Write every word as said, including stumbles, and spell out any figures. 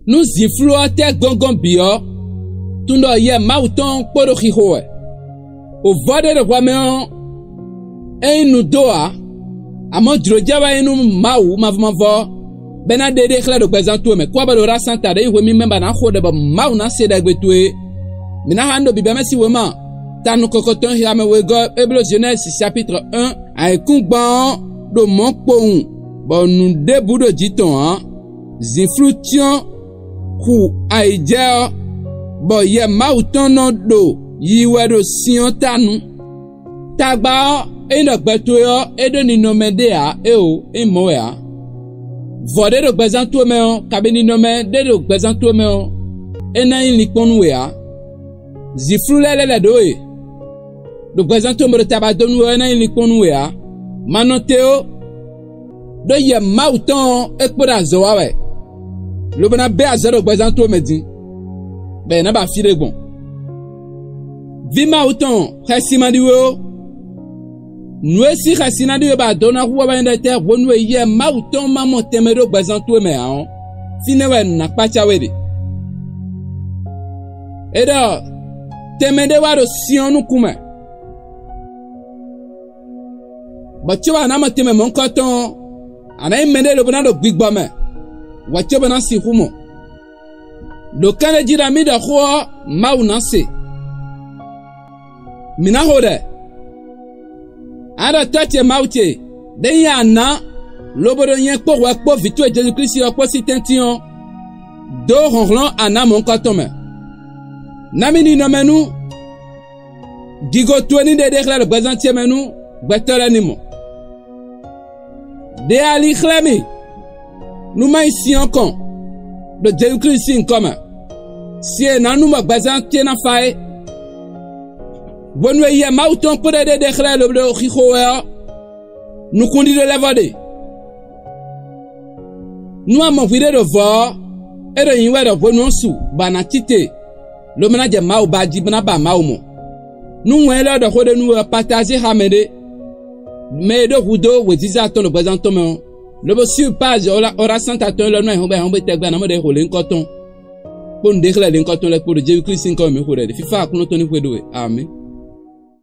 Nú zǐnflú ɔ́ tɛ́ gɔ́ngɔ́n bǐ ɔ́, tunwun ɖɔ Yɛ Mawu tɔn ɔ́ kpo ɖo xixo wɛ. O vɔ́ ɖé ɖo hwɛ mɛ ɔ́, é nyí nu dó ǎ; amɔ̌ jlǒ jɛ wɛ nyí nú Mawu mavɔ mavɔ ɔ́, bɔ é ná ɖe ɖé xlɛ́ ɖo gbɛzán towe mɛ, kú ɔ́ bɔ ɖo ɖo asán ta ɖě nyí hwemimɛ bɔ a nǎ xo ɖɛ bɔ Mawu ná se ɖɛgbe towe é. Mǐ ná xa nú ɖo bǐbɛ́mɛ sín wěma ta nukɔntɔn e xixamɛ wegɔ́ Eblézunɛ́si capitr un ayǐkúngban ɔ́ ɖo mɔ̌ kpowun, bɔ nǔ ɖěbǔ ɖo jǐ tɔn ǎ. Zǐnflú cyɔ́n xu ayǐjɛ ɔ́, bɔ Yɛ Mawu tɔn nɔ ɖo yi wɛ ɖo sin ɔ́ ta nu. Tagba ɔ́, ényí ɖɔ gbɛ towe ɔ́, é ɖó ninɔmɛ ɖé ǎ, éeǒ, é nyí mɔ̌ wɛ ǎ. Vɔ̌ ɖé ɖo gbɛzán towe mɛ ɔ́, kabi ninɔmɛ ɖé ɖo gbɛzán towe mɛ ɔ́, é ná nyí linkpɔ́n nú we ǎ. Zǐflú lɛ́ɛ lɛ́ lɛ̌ ɖǒ we, ɖo gbɛzán towe mɛ ɖo taba dó nú we ɔ́, é ná nyí linkpɔ́n nú we ǎ. Ma nɔ te ó, ɖó Yɛ Mawu tɔn ɔ́, é kpo ɖo azɔ̌ wa wɛ, lobo ná bɛ́ azɔ̌ ɖo gbɛzán towe mɛ din, bɔ è nǎ ba fí ɖé gbɔn. Vǐ Mawu tɔn, xɛsi ma ɖi we ó. Nǔ e sín xɛsi ná ɖi we bɔ adɔ̌ ná hu wɛ wɛ nyí ɖɔ tɛ́ hwenu e Yɛ Mawu tɔn ma mɔ tɛnmɛ ɖó gbɛzán towe mɛ ǎ ɔ́, fínɛ́ wɛ nǔ ná kpácá we ɖe. É ɖɔ tɛnmɛ ɖé wá ɖo sin ɔ́ nukún mɛ, bɔ cóbɔ a nǎ mɔ tɛnmɛ mɔ̌hunkɔtɔn ɔ́, a nǎ nyí mɛɖé lobo ná ɖo gbigbɔ mɛ, hwɛ̌ cóbɔ ná sixú mɔ. Ɖo kɛ́n ɖé jí ɖɔ mì ɖɔ xó ɔ́, Mawu ná se. Mǐ ná xo ɖɛ. A ɖɔ Tɔ́ ce Mawu ce, ɖé nyí a nǎ, lobo ɖo nyɛ kpó hwɛ kpó vǐ towe Jezu Klísu ɔ́ kpó sín tɛ́ntin ɔ́, dó hlɔ̌nhlɔ́n a nǎ mɔ̌hunkɔtɔn mɛ. Ná mì ninɔmɛ nú gigo towe ní ɖe ɖé xlɛ́ ɖo gbɛzán ce mɛ nú gbɛtɔ́ lɛ́ɛ ní mɔ. Ɖe ali xlɛ́ mì, nú má nyí sin ɔ́ kɔn, ɖo Jezu Klísu sín nyǐkɔ mɛ. Sin e nǎ nu bɔ gbɛzán ce ná fa é. Hwenu e Yɛ Mawu tɔn kpo ɖɔ éɖée ɖe xlɛ́ lobo ɖo xixo wɛ ɔ́, nukúnɖíɖó lɛ́ vɔ ɖe. Nú a mɔ hwiɖée ɖo vɔ̌ ɔ́, é ɖo nyǐ wɛ ɖɔ hwenu ɔ́ su bɔ a nǎ cí te, lobo ná jɛ Mawu ba jí bó ná ba Mawu mɔ. Nú wɛn élɔ́ ɖɔ xó ɖé nú we ɔ́, patázi xá mɛɖé, mɛ e ɖó hudó wěziza tɔn ɖo gbɛzán tɔn mɛ ɔ́, lobo sín paz ɔ́ rá sánta tɔn élɔ́ nú ayǐhɔ́ngbe ayǐhɔ́ngbe tɛgbɛ ná mɔ ɖě xo lě nyǐkɔ tɔn kpó nǔɖé xlɛ́ lě nyǐkɔ tɔn lɛ́ɛ kpó ɖo Jezu Klísu sín nyǐkɔ mɛ mǐ xo ɖɛ ɖe. Fífá Aklúnɔ tɔn ní xwedó we. Amǐ.